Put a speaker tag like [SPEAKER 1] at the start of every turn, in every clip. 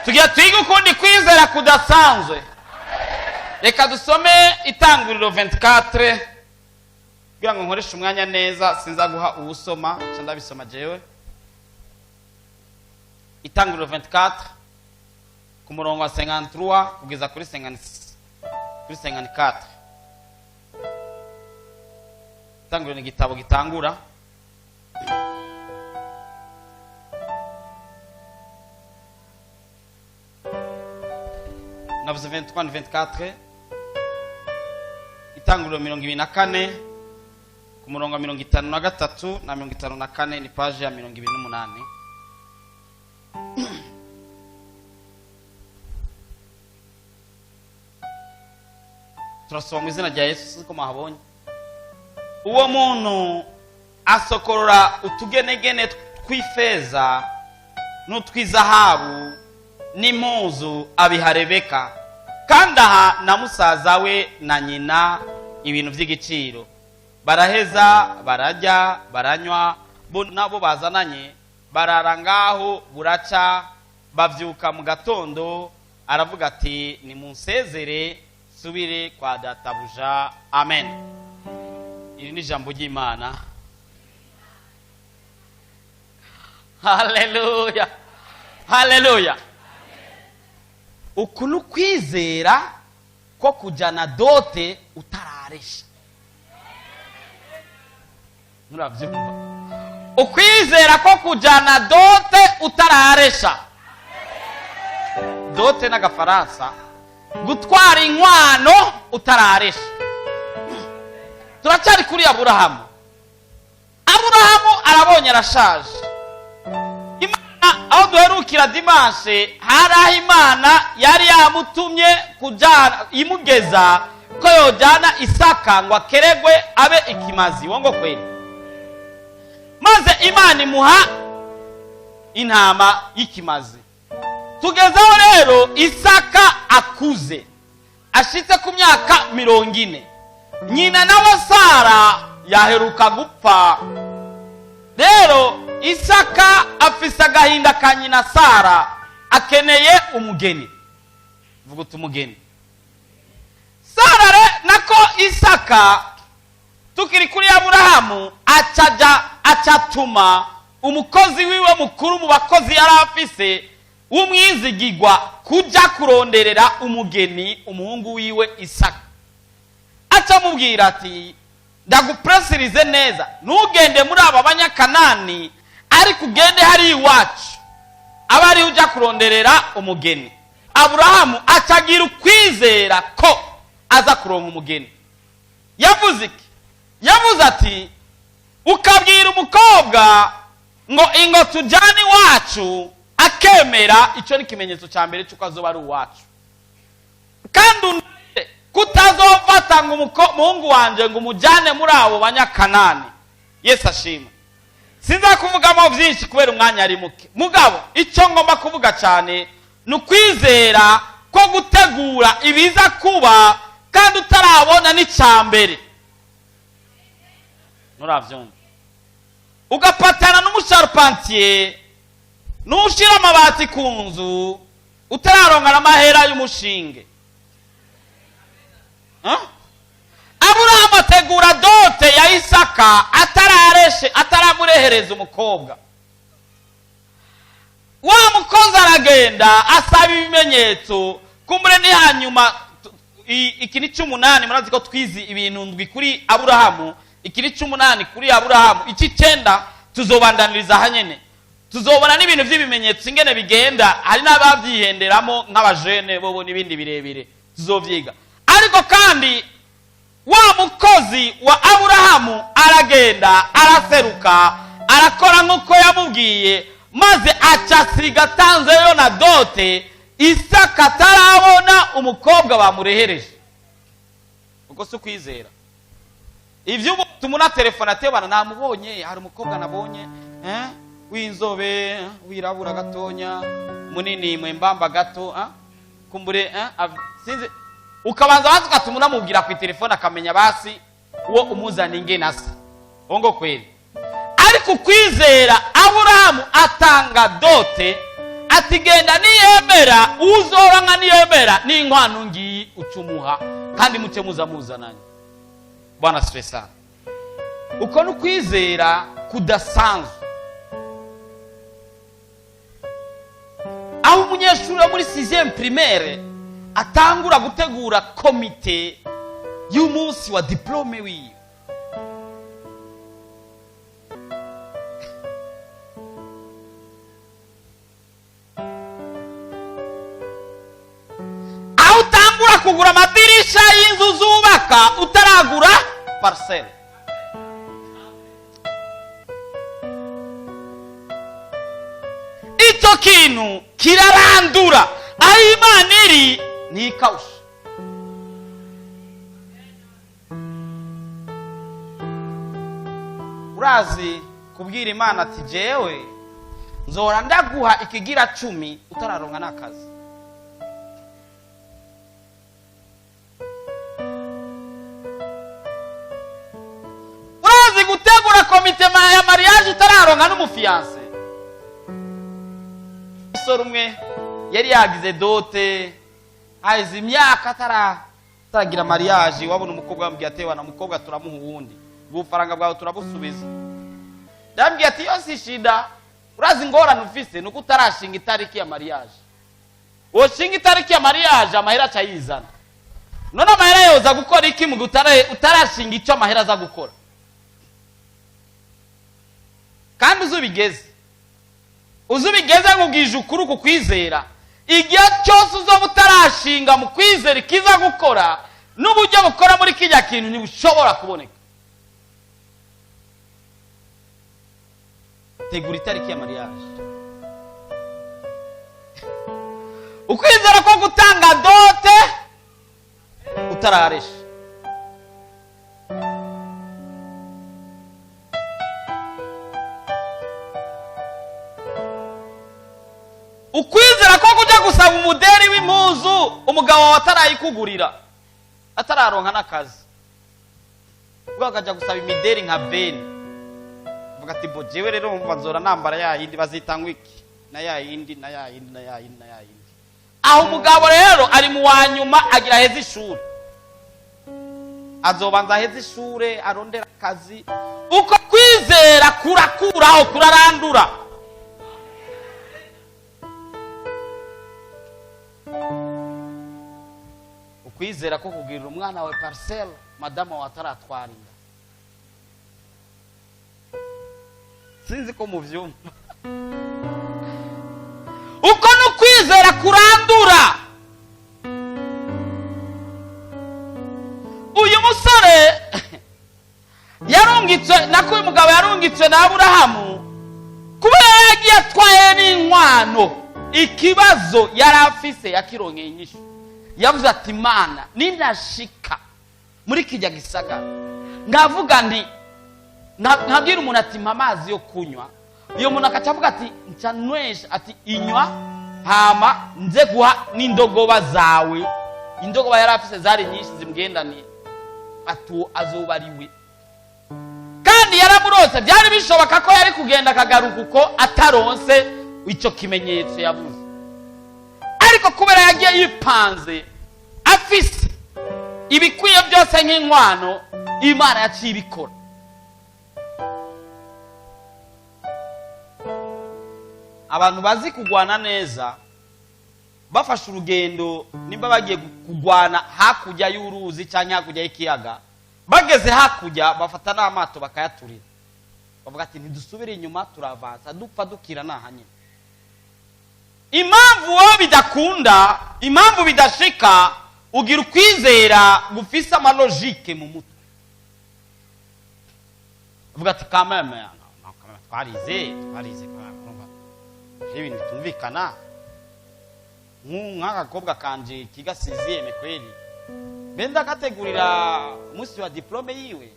[SPEAKER 1] Tugira twige ukundi kwizera kudasanzwe. Reka dusome Itanguriro 24 kugira ngo nkoreshe umwanya neza, sinza guha uwusoma, nca ndabisoma jewe. Itanguriro 24 ku murongo wa 53 kugeza kuri 56, kuri 54. Itanguriro ni igitabo gitangura. Navuze 23 24. Itanguriro 24 ku murongo wa 53 na 54, ni page ya 28. Turasoma mu izina rya Yesu, siko mwahabonye. Uwo muntu asokorora utugenegene tw'ifeza n'utw'izahabu n'impuzu, abiha Rebeka, kandi aha na musaza we na nyina ibintu by'igiciro. Baraheza bararya, baranywa, bo nabo bazananye, barara ngaho buraca. Bavyuka mu gatondo, aravuga ati: "Nimunsezere subire kwa databuja." Amen. Iri ni ijambo ry'Imana. Haleluya, haleluya! Uku ni ukwizera ko kujyana dote utararesha. Murabyumva? Ukwizera ko kujyana dote utararesha. Dote n'agafaransa, gutwara inkwano utararesha. Turacyari kuri Aburahamu. Aburahamu arabonye arashaje. Imana, aho duherukira dimanche, hari aho Imana yari yamutumye kujyana, imugeza ko yojyana Isaka ngo akeregwe abe ikimazi wongo kweli, maze Imana imuha intama y'ikimazi. Tugezeho rero Isaka akuze, ashitse ku myaka 40, nyina nawe Sara yaheruka gupfa. Rero Isaka afise agahinda ka nyina Sara, akeneye umugeni. Vuga uti: "Umugeni." Sara re nako Isaka, tukiri kuri Aburahamu, acaja acatuma umukozi wiwe mukuru mu bakozi yari afise w'umwizigigwa kuja kuronderera umugeni umuhungu wiwe Isaka. Acamubwira ati: "Ndagupresirize neza, ntugende muri aba Banyakanani, ariko ugende hariya iwacu, aba ariho ujya kuronderera umugeni." Aburahamu acagira ukwizera ko aza kuronka umugeni. Yavuze iki? Yavuze ati: "Ukabwira umukobwa ngo ingo tujyane iwacu, akemera, icyo ni ikimenyetso cya mbere cy'uko azoba ari uwacu. Kandi undahire kutazofata ngo umuhungu wanjye ngo umujyane muri abo Banyakanani." Yesu ashima. Sinza kuvugamo byinshi kubera umwanya ari muke, mugabo icyo ngomba kuvuga cyane ni ukwizera ko gutegura ibiza kuba kandi utarabona n'icya mbere. Nturabyumva? Ugapatana n'umu charpentier n'ushyira amabati ku nzu utararonka n'amahera y'umushinge. Huh? Aburahamu ategura dote ya Isaka atarareshe, ataramurehereza umukobwa. Wa mukozi aragenda asaba ibimenyetso. Kumbure ni hanyuma iki ni cy'umunani. Murazi ko twizi ibintu ndwi kuri Aburahamu. Iki ni cy'umunani kuri Aburahamu. Iki cyenda tuzobandaniriza ahanyene, tuzobona n'ibintu by'ibimenyetso ingene bigenda. Hari n'ababyihenderamo nk'abajene bobo n'ibindi birebire tuzovyiga. Ariko kandi wa mukozi wa Aburahamu aragenda, araseruka, arakora nk'uko yamubwiye, maze aca asiga atanzeyo na dote, Isaka atarabona umukobwa bamurehereje. Ubwo si ukwizera? Ibyo ubu tumuna telefone atebana: "Namubonye, hari umukobwa nabonye, w'inzobe, wirabura gatonya, munini, mwembamba gato, kumbure, sinzi." Ukabanza bazi, ugatuma unamubwira ku telefone, akamenya basi uwo umuzana ingene asa. Uwo ngo kweli. Ariko ukwizera, Aburahamu atanga dote. Ati genda, niyemera uzoranka, niyemera n'inkwano ngiyi ucumuha, kandi muce muza muzananye. Bwana asifiwe sana. Uko ni ukwizera kudasanzwe, aho umunyeshuri wo muri sixième primaire atangura gutegura komite y'umunsi wa diplôme wiwe. Aho utangura kugura amadirisha y'inzu zubaka utaragura parcelle. Icyo kintu kirarandura. Aho Imana iri ntikawusha. Urazi kubwira Imana ati: "Jewe nzora ndaguha ikigira 10," utararonka n'akazi. Urazi gutegura komite ya mariage utararonka n'umu fiancé. Umusore umwe yari yagize dot, haheze imyaka ataragira mariage. Wabona umukobwa, bamubwiye ati: "Wana mukobwa turamuha uwundi, ubufaranga bwawe turabusubiza." Ndambwiye ati: "Yo si shida, urazi ingorane ufise nuko utarashinga itariki ya mariage. Woshinga itariki ya mariage, amahera aca yizana. None amahera yoza gukora iki mu gihe utarashinga icyo amahera aza gukora?" Kandi uzi ubigeze, uzi ubigeze, nkubwije ukuri, ku kwizera, igihe cyose uzoba utarashinga mu kwizera ikiza gukora, n'uburyo bukora muri kijya kintu ntibushobora kuboneka. Tegura itariki ya mariage. Ukwizera ko gutanga dot utararesha. Ukwizera ko kujya gusaba umuderi w'impuzu umugabo wawe atarayikugurira, atararonka n'akazi, ubwo akajya gusaba imideri nka beni, avuga ati: "Bo jewe rero mva nzora nambara ya yindi bazita ngo iki, na ya yindi, na ya yindi, na ya yindi, na ya yindi." Aho umugabo rero ari mu wa nyuma, agira aheze ishuri, azobanza aheze ishure, arondera akazi. Uko kwizera kurakuraho, kurarandura. Ukwizera ko kugirira umwana wawe parcelle madamu wawe ataratwara inda. Sinzi ko muvyumva. Uko ni ukwizera kurandura. Uyu musore yarungitswe, nako uyu mugabo yarungitswe na Aburahamu, kubera yagiye atwaye n'inkwano, ikibazo yari afise yakironkeye inyishu. Yavuze ati: "Imana, ninashika muri kijya gisagara, ndavuga nti, nkabwira umuntu ati: 'Mpa amazi yo kunywa,' iyo muntu akaca avuga ati: 'Nca nwesha,' ati: 'Inywa, hama nze guha n'indogoba zawe.'" Indogoba yari afise zari nyinshi zimugendaniye. Ati: "Uwo azoba ari we." Kandi yaramurose. Byari bishoboka ko yari kugenda akagaruka uko ataronse icyo kimenyetso yavuze, ariko kubera yagiye yipanze, afise ibikwiye byose nk'inkwano, Imana yaciye ibikora. Abantu bazi kugwana neza bafashe urugendo, nimba bagiye kugwana hakurya y'uruzi cyangwa hakurya y'ikiyaga, bageze hakurya bafata n'amato bakayaturira, bavuga ati: "Ntidusubire inyuma, turavansa, dupfa dukira naha nyine." Impamvu wowe bidakunda, impamvu bidashika, ugira ukwizera gufise ama logique mu mutwe. Uvuga ati: "Kameme twarize, twarize, urumva ibintu bitumvikana nk'aka kanje kiga sixième, kweli mbe ndagategurira umunsi wa diplôme yiwe?"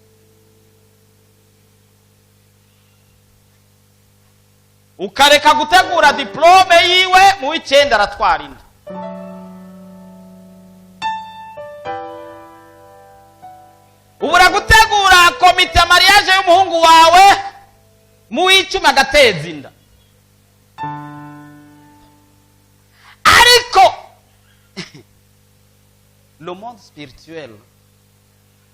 [SPEAKER 1] Ukareka gutegura diplôme yiwe, mu w'icenda aratwara inda. Ubura gutegura komite ya mariage y'umuhungu wawe, mu w'icumi agateza inda. Le monde spirituel,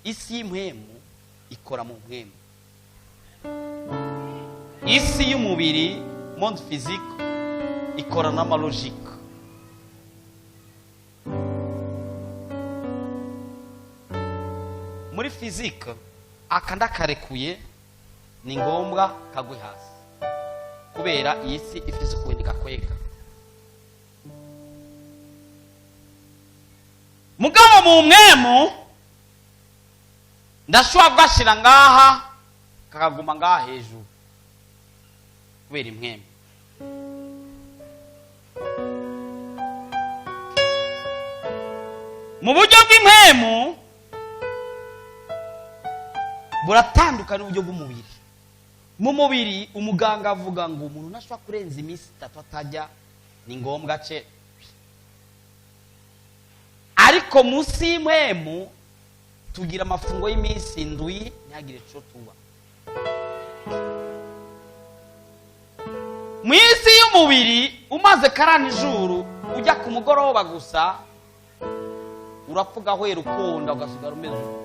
[SPEAKER 1] isi y'impwemu ikora mu mpwemu. Isi y'umubiri, monde physique, ikora n'ama logique. Muri physique, aka ndakarekuye ni ngombwa kagwe hasi, kubera iyi si ifise ukuntu gakwega. Mugabo mu mwemu ndashobora kugashira ngaha kakaguma ngaha hejuru kubera impwemu. Mu buryo bw'impwemu buratandukana n'uburyo bw'umubiri. Mu mubiri umuganga avuga ngo umuntu ntashobora kurenza iminsi 3 atajya, ni ngombwa ce. Ariko munsi y'impwemu tugira amafungo y'iminsi 7 ntihagire ico tuba. Mu isi y'umubiri umaze karana ijuru ujya ku mugoroba gusa urapfa ugahwera ukunda ugasigara umeze uko.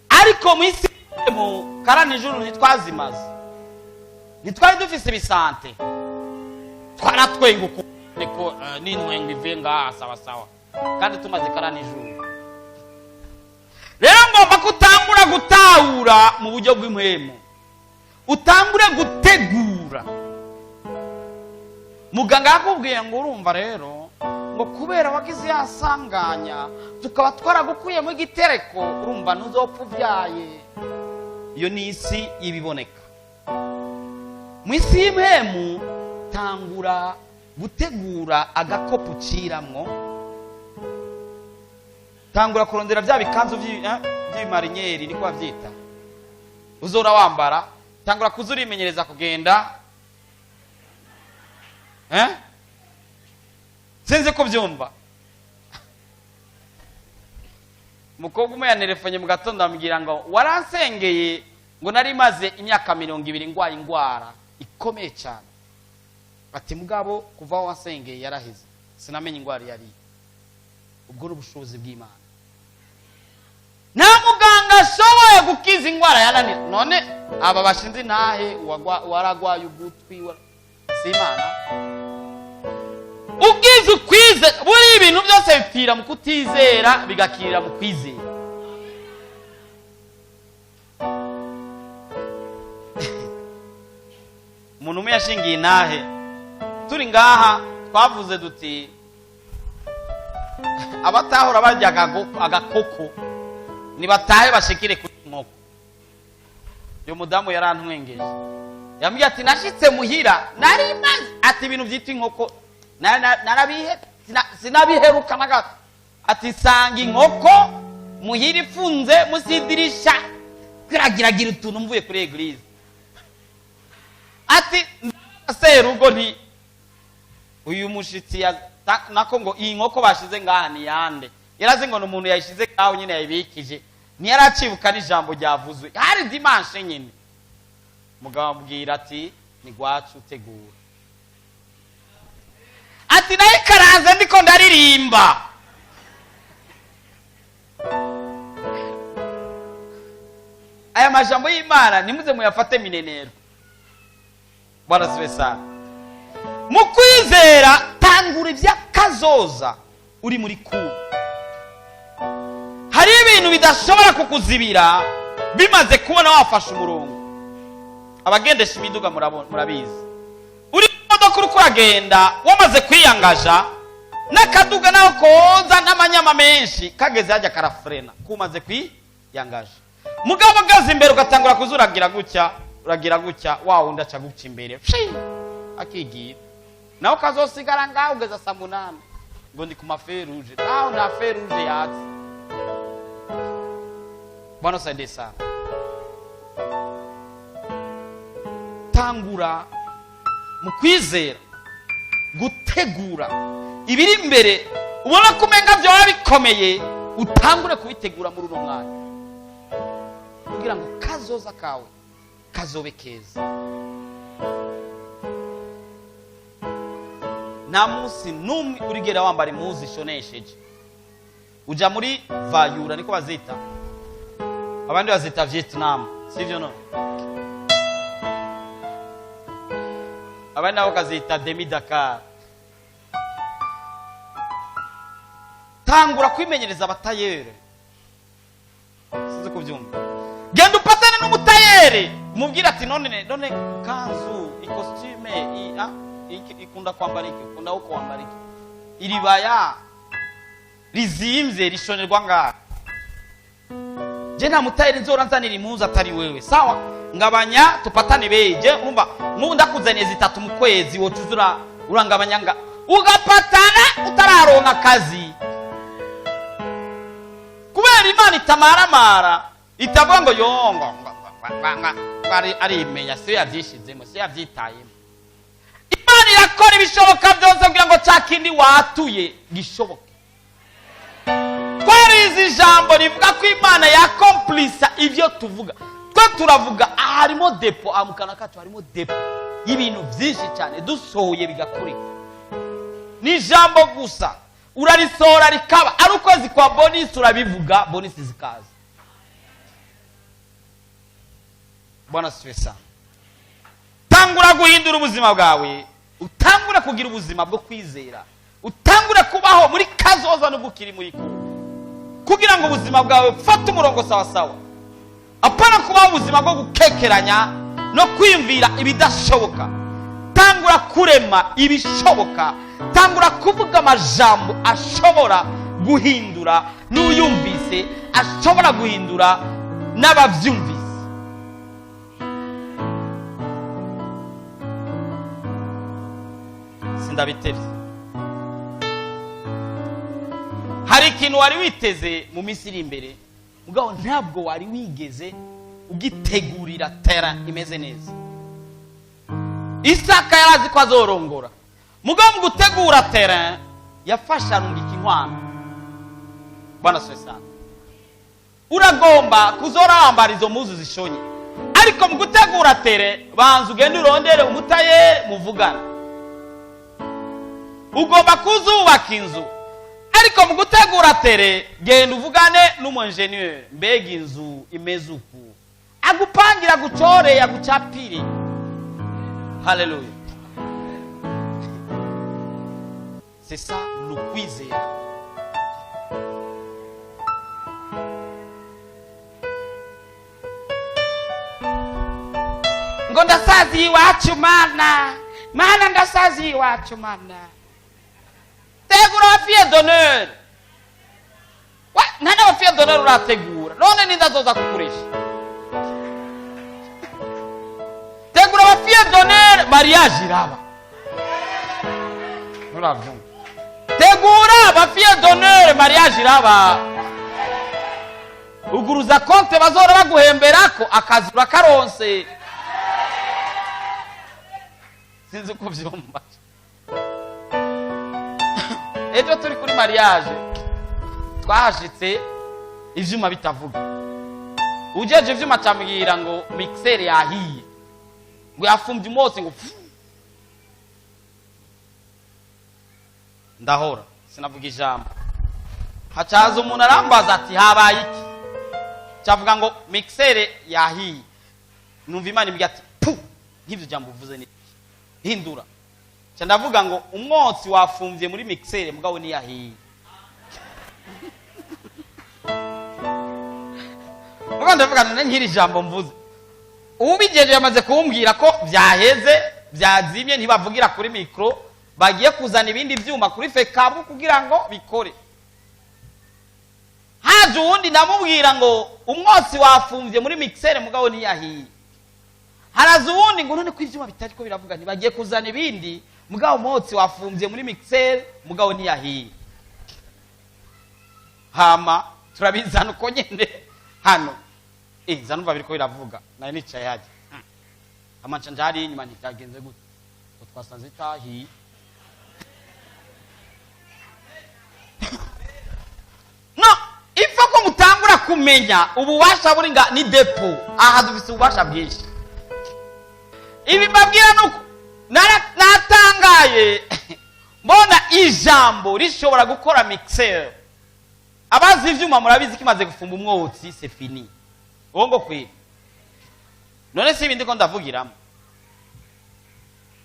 [SPEAKER 1] Ariko mu isi y'umubiri karana ijuru ntitwazimaze, ntitwari dufise ibisante, twaratwenga uko n'intwengo ivuye ngaha sawa sawa, kandi tumaze karana ijuru. Rero ngomba kutangura gutahura mu buryo bw'impwemu, utangure gutegura. Muganga yakubwiye ngo urumva rero ngo kubera wagize yasanganya tukaba twaragukuyemo igitereko, urumva ntuzopfa uvyaye. Iyo ni isi y'ibiboneka. Mu isi y'impwemu tangura gutegura agakopo uciramwo, tangura kurondera bya bikanzu by'ibimariniyeri niko bavyita, uzora wambara. Tangura kuza urimenyereza kugenda, sinzi ko byumva. Umukobwa umwe yanerefonye mu gatondo ambwira ngo waransengeye ngo nari maze imyaka 20 ngwaye ingwara ikomeye cyane. Ati mugabo kuva aho wasengeye yaraheze, sinamenye ingwara yari. Ubwo ni ubushobozi bw'Imana. Nta muganga ashoboye gukiza ingwara yananira. None aba bashinze intahe waragwaye ugutwi si Imana. Ubwiza ukwize buri ibintu byose bipfira mu kutizera bigakirira mu kwizera. Umuntu umwe yashingiye intahe turi ngaha twavuze duti abatahora barya agakoko nibatahe bashikire kuri inkoko. Uyu mudamu yarantwengeje, yambwiye ati nashitse muhira nari maze ati ibintu byitwa inkoko narabihe sinabiheruka na gato. Ati sanga inkoko muhira ifunze munsi y'idirisha kwiragiragira utuntu mvuye kuri eglise. Ati serugo nti uyu mushitsi nako ngo iyi nkoko bashize ngaha ni yande, yarazi ngo umuntu yayishize ngaho nyine yayibikije, ntiyaracibuka n'ijambo ryavuzwe, hari dimanche nyine. Mugabo amubwira ati ni gwacu utegura. Ati nayo ikaranze ndiko ndaririmba. Aya majambo y'Imana nimuze muyafate minenero. Bwana siwe sana. Mu kwizera tangura iby'akazoza uri muri kubu. Hari ibintu bidashobora kukuzibira bimaze kubona wafashe umurongo. Abagendesha imiduga murabizi. Uri modoka uri kuragenda wamaze kwiyangaja n'akaduga naho koza n'amanyama menshi kageze hajya karafrena kumaze kwiyangaja. Mugabo gaze imbere ugatangura kuzuragira gutya, uragira gutya, wa wundi aca guca imbere akigira nawe kazosigara ngaho ugeza saa 8 ngo ndi ku maferuje, naho nta feruje yatse. Bwana saidie sana. Tangura mu kwizera gutegura ibiri imbere, ubona ko umenga byoba bikomeye, utangure kubitegura muri uno mwanya kugira ngo kazoza kawe kazobe keza. Nta munsi n'umwe urigera wambara impuzu ishonesheje. Uja muri vayura, niko bazita, abandi bazita Vietnam, sivyo? None abandi nabo bakazita demi Dakar. Tangura kwimenyereza abatayere, sinzi kubyumva. Genda upatane n'umutayere, mubwire ati: "None none kanzu, ikositime ikunda kwambara iki? Ukunda wo kwambara iki? Iribaya rizimvye rishonerwa ngaha. Je nta mutayeri nzora nzanira impuzu atari wewe. Sawa, ngabanya tupatane bei. Je urumva nk'ubu ndakuzaniye zitatu mu kwezi, woca uzura urangabanya." Nga ugapatana utararonka akazi, kubera Imana itamaramara, itavuga ngo yongo ngo arimenya, siyo yabyishizemo, siyo yabyitayemo. Imana irakora ibishoboka byose kugira ngo cya kindi watuye gishoboke. Twarize ijambo rivuga ko Imana yakomplisa ibyo tuvuga. Twe turavuga, aha harimo dépôt, aha mu kanwa kacu harimo dépôt y'ibintu byinshi cyane dusohoye bigakoreka. Ni ijambo gusa, urarisohora rikaba. Ari ukwezi kwa bonus, urabivuga, bonus zikaza. Bwana asifiwe sana. Tangura guhindura ubuzima bwawe, utangure kugira ubuzima bwo kwizera, utangure kubaho muri kazoza nubwo ukiri muri kumwe, kugira ngo ubuzima bwawe bufate umurongo sawa sawa. Apana kubaho ubuzima bwo gukekeranya no kwiyumvira ibidashoboka. Tangura kurema ibishoboka, tangura kuvuga amajambo ashobora guhindura n'uyumvise, ashobora guhindura n'abavyumvise. Sindabitevye. Hari ikintu wari witeze mu minsi iri imbere, mugabo ntabwo wari wigeze ugitegurira terrain imeze neza. Isaka yari azi ko azorongora, mugabo mu gutegura terrain yafashe arungika inkwano. Bwana asifiwe sana. Uragomba kuzora wambara izo mpuzu zishonye, ariko mu gutegura terrain banza ugende urondere umutayeri muvugane. Ugomba kuzubaka inzu, ariko mu gutegura terrain genda uvugane n'umu-ingénieur: "Mbega inzu imeze uku?" Agupangira, agucoreye, agucapire. Haleluya! C'est ça, ni ukwizera. Ngo ndasaziye iwacu Mana, Mana, ndasaziye iwacu Mana. Tegura abafilles d'honneur. Nta n'abafilles d'honneur urategura, none ninde azoza kukuresha? Tegura abafilles d'honneur, mariage iraba. Nturabyumva? Tegura abafilles d'honneur, mariage iraba. Uguruza konte bazora baguhemberako, akazi urakaronse. Sinzi uko byumva. Ejo turi kuri mariage, twahashitse ivyuma bitavuga. Ujeje ivyuma acambwira ngo mixeur yahiye, ngo yafumbye umwotsi, ngo fu. Ndahora sinavuga ijambo. Hacaza umuntu arambaza ati: "Habaye iki?" Cyavuga ngo mixeur yahiye. Numva Imana imbwira ati: "Pu, nk'ibyo jambo uvuze ni iki? Hindura." Ca ndavuga ngo umwotsi wafumvye muri mixeur, mugabo ntiyahiye. Mugabo ndavuga none nk'iri jambo mvuze, ubigejeje yamaze kumbwira ko byaheze, byazimye, ntibavugira kuri micro, bagiye kuzana ibindi byuma kuri FECABU kugira ngo bikore. Haje uwundi, ndamubwira ngo umwotsi wafumvye muri mixeur, mugabo ntiyahiye. Haraza uwundi ngo none ko ivyuma bitari ko biravuga? Ntibagiye kuzana ibindi, mugabo umwotsi wafumvye muri mixeur, mugabo ntiyahiye. Hama turabizana uko nyene hano. Nza numva biriko biravuga. Nari nicaye hajya, hama nca nja hariya inyuma. Ntibyagenze gute? Ngo twasanze itahiye. No ipfa ko mutangura kumenya ububasha buri nga ni dépôt. Aha dufise ububasha bwinshi. Ibi mbabwira nuko natangaye. Mbona ijambo rishobora gukora mixeur. Abazi ivyuma murabizi, kimaze gufumba umwotsi, c'est fini. Uwo ngo kwira none si ibindi ko ndavugiramo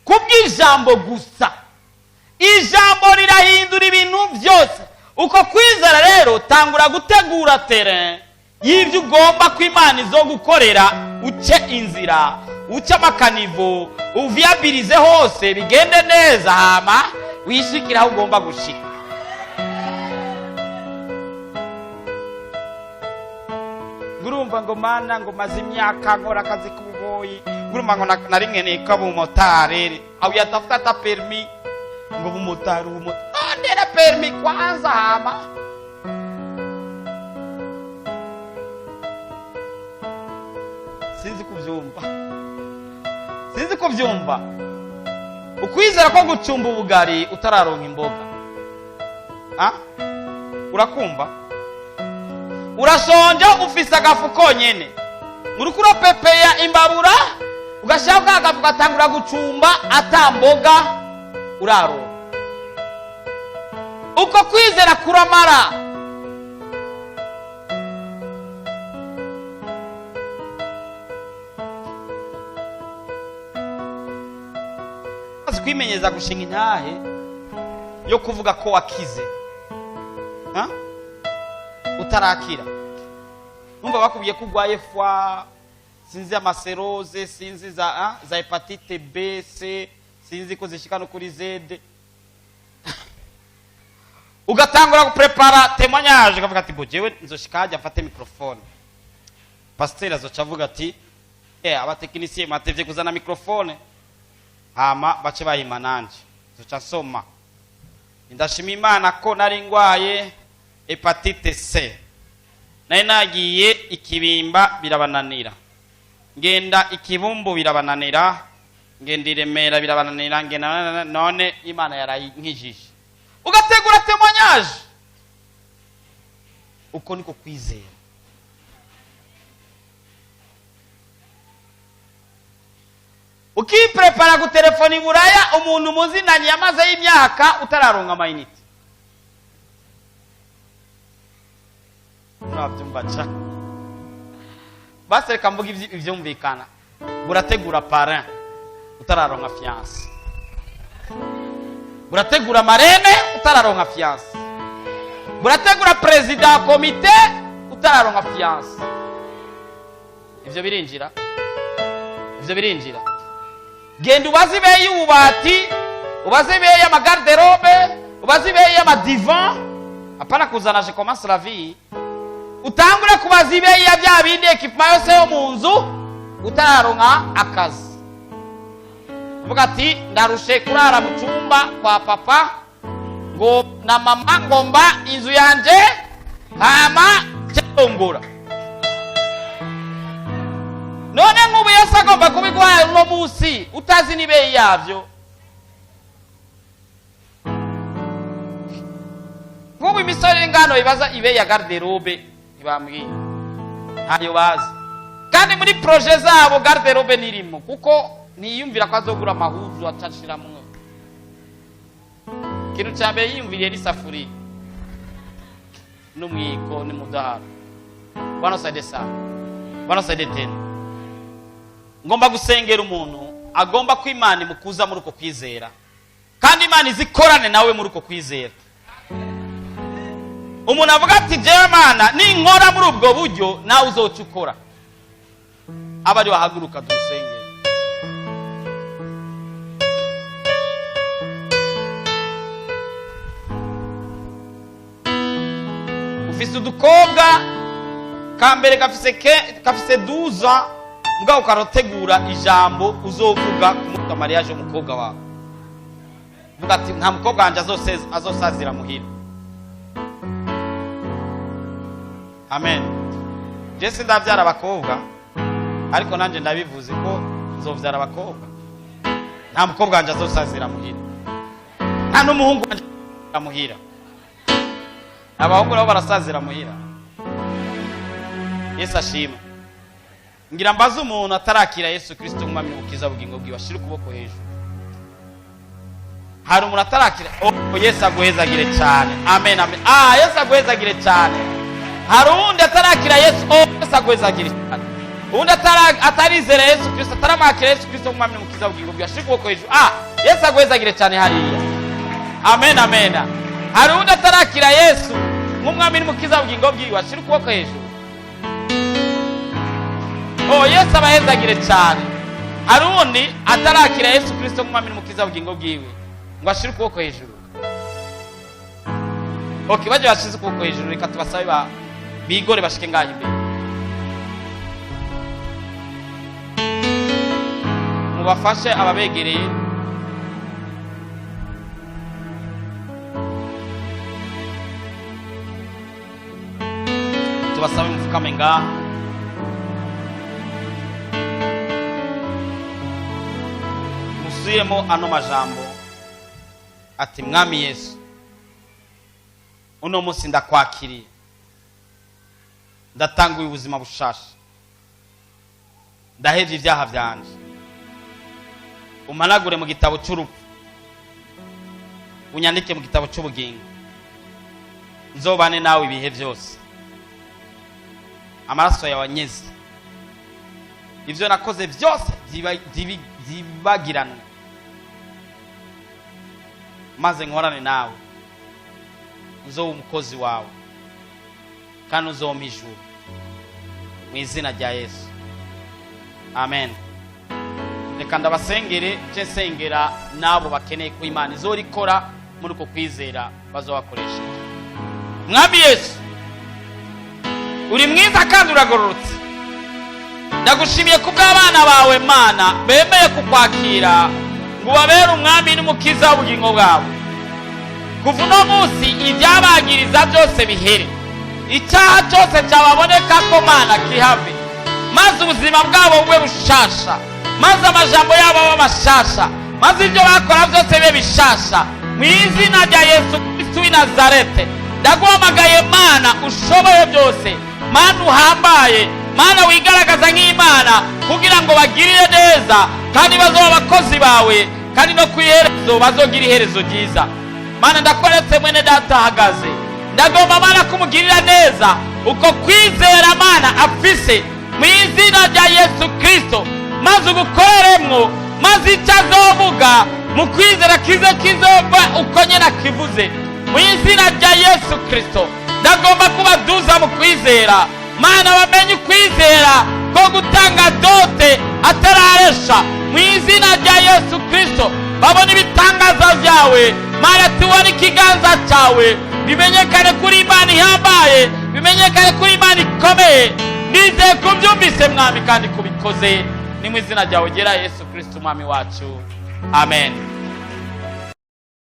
[SPEAKER 1] kubw'ijambo gusa. Ijambo rirahindura ibintu byose. Uko kwizera rero, tangura gutegura terrain y'ibyo ugomba ko Imana izo gukorera, uce inzira, uce ama caniveaux, uviyabirize hose bigende neza, hama wishikire aho ugomba gushika. Ngurumva ngo mana, ngo maze imyaka nkora akazi k'ububoyi, ngurumva ngo nari nkeneye ko abumotari au yatafuta ata permis, ngo bumotari, ubumotari, ndera permis kwanza, hama sinzi kubyumva, sinzi kubyumva. Ukwizera ko gucumba ubugari utararonka imboga. Ah? Urakumva urashonje, ufise agafu konyene, uriko urapepeya imbabura, ugashyiraho ka gafu, ugatangura gucumba ata mboga uraronka. Uko kwizera kuramara. Kwimenyereza gushinga intahe yo kuvuga ko wakize. Ha? Utarakira, numva bakubwiye ko urwaye foie, sinzi ama cirrhose, sinzi za hépatite B, C, sinzi ko zishika no kuri Z, ugatangura guprepara témoignage, ukavuga ati: "Bo, jewe nzoshika hajya mfate microphone, pasiteri azoca avuga ati: 'Abatekinisiye mwatevye kuzana microphone,' hama bace bayima, nanje nzoca nsoma: 'Ndashima Imana ko nari ngwaye hépatite C, nari nagiye ikibimba birabananira, ngenda ikibumbu birabananira, ngenda i Remera birabananira, ngenda, none Imana yarayinkijije.'" Ugategura témoignage. Uko niko kwizera. Ukiprepara gutelefona i Buraya umuntu muzinanye yamazeyo imyaka, utararonka ama unités. Murabyumva ca? Basi reka mvuga ivyumvikana. Burategura parrain utararonka fiancé, burategura marraine utararonka fiancé, burategura perezida wa komite utararonka fiancé. Ivyo birinjira, ivyo birinjira. Genda ubaze ibeyi y'ububati, ubaze ibeyi y'ama garde-robe, ubaze ibeyi y'ama divan. Apana kuzana "je commence la vie". Utangure kubaza ibeyi ya bya bindi, équipement yose yo mu nzu, utararonka akazi. Uvuga ati: "Ndarushe kurara mu cyumba kwa papa ngo na mama, ngomba inzu yanje hama cyongora." None nk'ubu Yesu agomba kubiguha uno munsi, utazi n'ibeyi yabyo? Nk'ubu imisore ingano ibaza ibeyi ya garde-robe, ntibambwiye, ntayo bazi. Kandi muri projets zabo garde-robe nirimo, kuko ntiyumvira ko azogura amahuzu acashiramwo. Ikintu cya mbere yiyumviriye n'isafuriya n'umwiko n'umudaharo. Bwana saide sana, Bwana saide tena. Ngomba gusengera umuntu agomba ko Imana imukuza muri uko kwizera, kandi Imana izikorane nawe muri uko kwizera. Umuntu avuga ati: "Jewe Mana, ninkora muri ubwo buryo, nawe uzoca ukora." Aba ari wahaguruka dusengere. Ufise udukobwa, ka mbere gafise gafise 12, mugabo ukarotegura ijambo uzovuga ku munsi wa mariage w'umukobwa wawe. Vuga ati: "Nta mukobwa wanje azosazira muhira." Amen. Je sindavyara abakobwa, ariko nanje ndabivuze ko nzovyara abakobwa. Nta mukobwa wanje azosazira muhira, nta n'umuhungu wanje azosazira muhira. Abahungu nabo barasazira muhira. Yesu ashima. Ngira mbaze umuntu atarakira Yesu Kristo nk'umwami n'umukiza bugingo bwiwe, ashira ukuboko hejuru. Hari umuntu atarakira? Oh, Yesu aguhezagire cyane. Amen, amen. Ah, Yesu aguhezagire cyane. Hari uwundi atarakira Yesu? Oh, Yesu aguhezagire cyane. Uwundi atarizera Yesu Kristo, ataramwakira Yesu Kristo nk'umwami n'umukiza w'ubugingo bwiwe, ashira ukuboko hejuru. Ah, Yesu aguhezagire cyane hariya. Amen, amen. Hari uwundi atarakira Yesu nk'umwami n'umukiza w'ubugingo bwiwe, ashira ukuboko hejuru. Oh, Yesu abahezagire cyane. Hari uwundi atarakira Yesu Kristo nk'umwami n'umukiza w'ubugingo bwiwe ngo ashire ukuboko hejuru? Okay, bajya bashize ukuboko hejuru, reka tubasabe bigore bashike ngaho imbere, mubafashe ababegereye. Tubasabe mupfukame ngaha. Musubiremo ano majambo ati: "Mwami Yesu, uno munsi ndakwakiriye, ndatanguye ubuzima bushasha, ndahevye ibyaha vyanje, umpanagure mu gitabo cy'urupfu, unyandike mu gitabo cy'ubugingo, nzobane nawe ibihe byose. Amaraso yawe anyeze, ibyo nakoze byose byibagiranwe, maze nkorane nawe, nzoba umukozi wawe kandi uzompa ijuru, mu izina rya Yesu, amen." Reka ndabasengere nce nsengera n'abo bakeneye ko Imana izorikora muri uko kwizera bazobakoresheje. Mwami Yesu, uri mwiza kandi uragororotse. Ndagushimiye ku bw'abana bawe, Mana, bemeye kukwakira ngo ubabere umwami n'umukiza w'ubugingo bwabo. Kuva uno munsi ibyabagiriza byose bihere, icyaha cyose cyababoneka ko, Mana, kihave, maze ubuzima bwabo bube bushasha, maze amajambo yabo abe mashasha, maze ibyo bakora byose bibe bishasha, mu izina rya Yesu Kristo w'i Nazarete. Ndaguhamagaye, Mana ushoboye byose, Mana uhambaye, Mana wigaragaza nk'Imana, kugira ngo bagirire neza kandi bazoba abakozi bawe, kandi no ku iherezo bazogira iherezo ryiza. Mana, ndakweretse mwene data ahagaze. Ndagomba, Mana, kumugirira neza uko kwizera, Mana, afise, mu izina rya Yesu Kristo, maze ugukoreremwo, maze icyo azovuga mu kwizera kize kizova uko nyine akivuze, mu izina rya Yesu Kristo. Ndagomba kubaduza mu kwizera, Mana, bamenye ukwizera ko gutanga dot atararesha, mu izina rya Yesu Kristo. Babone ibitangaza byawe, Mana, tubone ikiganza cyawe, bimenyekane kuri Imana ihambaye, bimenyekane kuri Imana ikomeye. Nizeye kubyumvise, Mwami, kandi kubikoze. Ni mu izina ryawe gera, Yesu Kristo umwami wacu, amen.